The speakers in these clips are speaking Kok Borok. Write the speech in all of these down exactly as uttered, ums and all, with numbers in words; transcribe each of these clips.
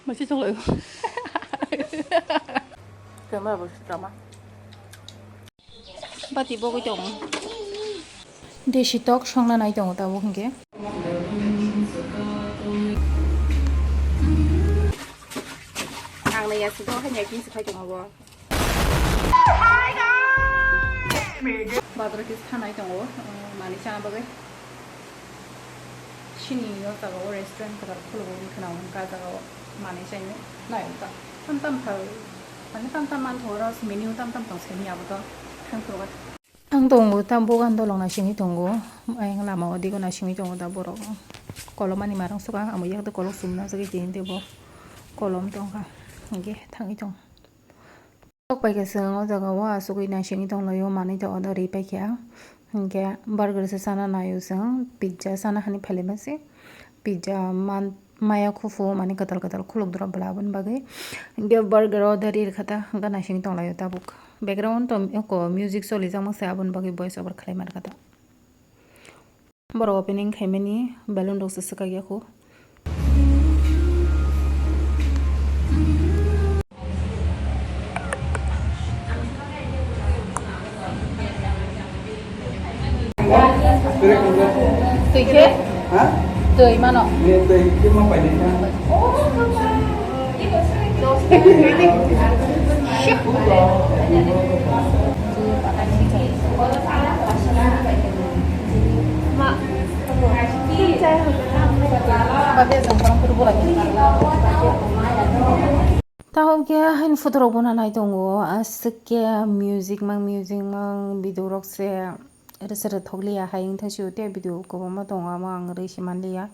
Masi chwng lai. Kema bo chama. Bati bogwi tongo. Desi tok songna nai tongo tabuk hinkhe. Ang nai yasi do hanya kinsi khai tongo bo. Bazar khe thanai tongo, uh, manwi chana bagwi. Chini o jaga o restaurant kwtal khulugwi khna hwnka, ah jaga o manwi chainai nai wngkha. Tam tam phal, mane tam tam manthogo, oro menu tam tam tong sini abo to thang phuru. Ang tongo ta bogan dolong naisingwi tongo, ayang lama o digo naisingwi tongo ta borok. Kolom ani marang suka, amo yak de kolok sumna jagwi tini tebo kolom tongkha, hinkhe thangwi tongo. Tok paikha chwng o jaga o asugwi naisingwi tonglaio, manwi ta order ri paikha. Hinkhe burger se chana naio chwng, pizza chana hani phailaima se. Pizza man maya khufo mani kwtal kwtal khuluk doro bwla aboni bagwi. Hinkhe burger order ri rwkha ta, hinkhe naisingwi tonglaio tabuk. Background to eko music cholijakma se aboni bagwi voice over khlai mankha ta. Borok opening khaimani balloon rok se swkak ya kho. Twi khe? Ha? Twi mano. Ye twi khe ma paini kha. Tabuk khe haini photo rok bono nai tongo, aswk khe music mang, music mang video rok se rwchapthokliya hai wngthang sio, tei video kwbangma tongo, amo ang rwi se manliya.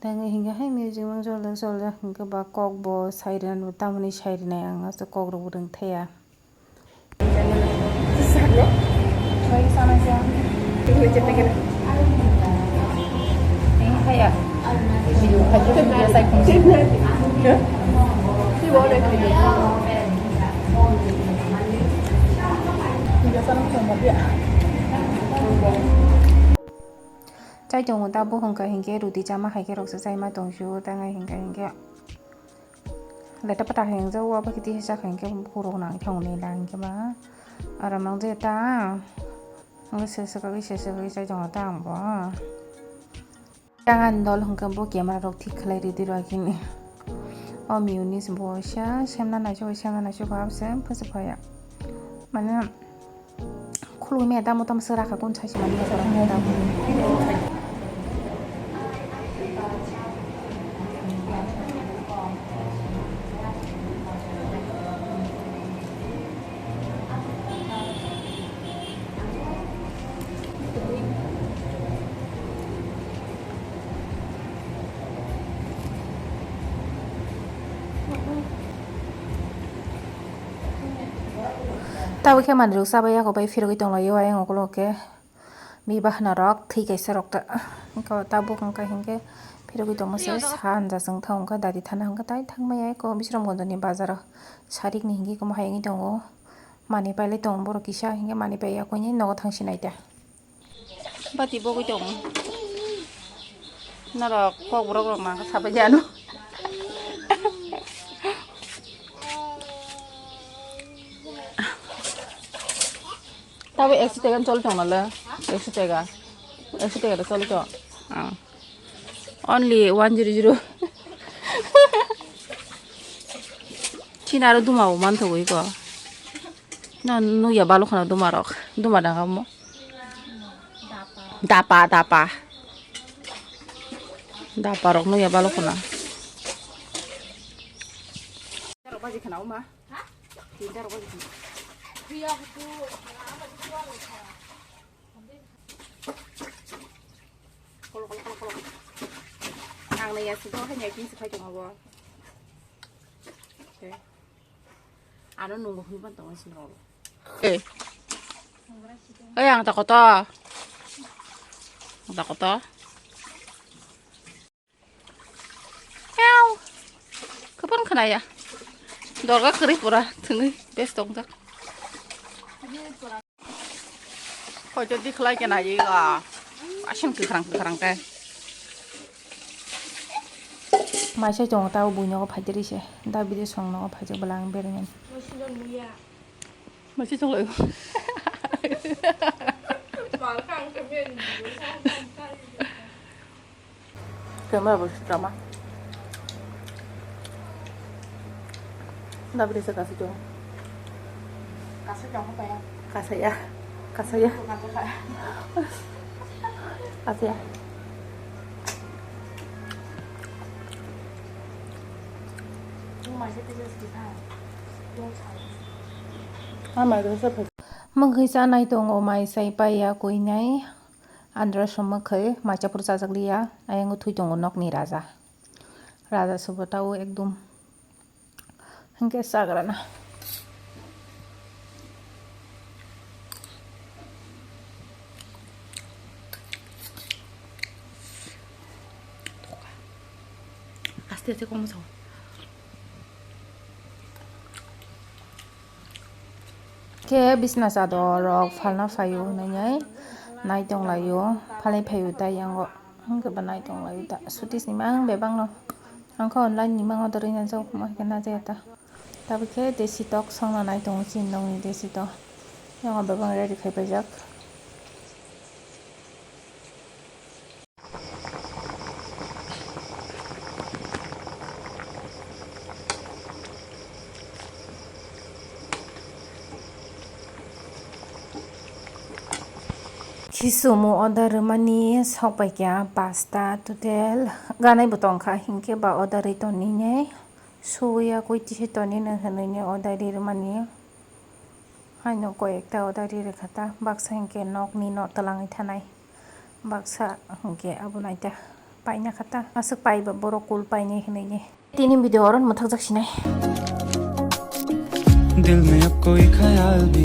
Tei hinkhe hai music mang joljak joljak hinkhe ba kok bo sairen tamoni sairinai ang aswk kok rok bo rwngthaya. Chai tongo ta bo hwnkha hinkhe roti chama hai khe roksa chaima tong phio, tei hinkha hinkhe. Leta pata hai wngjak, o abo khe tisa kha hinkhe bukhuk rok nang thang nai da hinkhe ba. Aram nang je ta. Ang se swkagwi se swkagwi chai tongo ta ang bo. Tang ani dol hinkhe bo camera rok thik khlai ridi rw khe ni. O mayonnaise bo waisa semna naisuk, semna naisuk bo abse bwswk phaiya. Mane. Khulumya tamo tamo swra kha kun sai se mani. Tabuk khe manwi rok chabai yago bai phirogwi tonglaio ayang ukulok khe. Bibahna rok thwi kaisa rok ta, wngkha tabuk wngkha hinkhe phirogwi tongma se sa hanja chwng thang wngkha dadi thana hwnkha tai thangmaya eko Bisramganj ni bazar o sarik ni hinkhe eko mohai wngwi tongo manwi pailai tongo borok kisa hinkhe manwi paiya koi ni nogo thang sinai ta. Bati bogwi tongo. Norok kokborok rok nang khe sabai di ano. Tabo ekso taka choli tong nale. Ekso taka. Ekso taka da choli tong. Ah. Only one zero zero. Chini aro duma bo manthogo iko. No, nukya balok kheno duma rok. Duma danga mo. Dapa, dapa. Dapa rok nukya balok kheno. Ang nai yasi do hai nai kinsi khai tongo bo. Ano nungo hwnwi ban tongo sini rok. Eh. Oi, ang ta koto. Ang ta koto. Ew. Kapan khnaya? Dorga kwrwi pura thwngwi bes tongjak. Hoi jodi khlai kena ye ga. Asin kwkhrang kwkhrang khe. Maisai tongo tabo buinogo phaiteri se. Da bide song nogo phaijak bwla ang berainan. Maisai tonglai. Kema bo sitama. Da bide se kasi tongo. Kasaya. Kasaya. Kasaya. Mwkhwi chanai tongo, mai sai paiya kuinai. Andra sumwkhwi mai chaphuru chajak liya. Ayang thwi tongo nokni raja. Raja subo tao ekdom. Hingke chagrana. Aste aste kom sao. Khe bisna chado rok phalna phaio hinwi nai tonglaio, phalai phaio ta yango. Hwnkhe bo nai tonglaio ta. Sutis ni mang bebak no. Ang khe online ni mang order wngna jak, omo hai khe na jaya ta. Tabuk khe desi tok songna nai tongo chini nokni desi tok. Yango bebak ready khai paijak. Khisumu order rwmani sok pai kha pasta, total ganai bo tong kha, hinkhe ba order rwi toni nai suya koi tisi toni nw hwnwi nai order rwi rwmani. Haino koi ekta order rwi rwkha ta, baksa hinkhe nokni no twlangwi thanai, baksa hinkhe abo naita paina kha ta, aswk paiba borok kul painai hwnwi nai. Tini video oro mwthakjak sinai. दिल में अब कोई ख्याल भी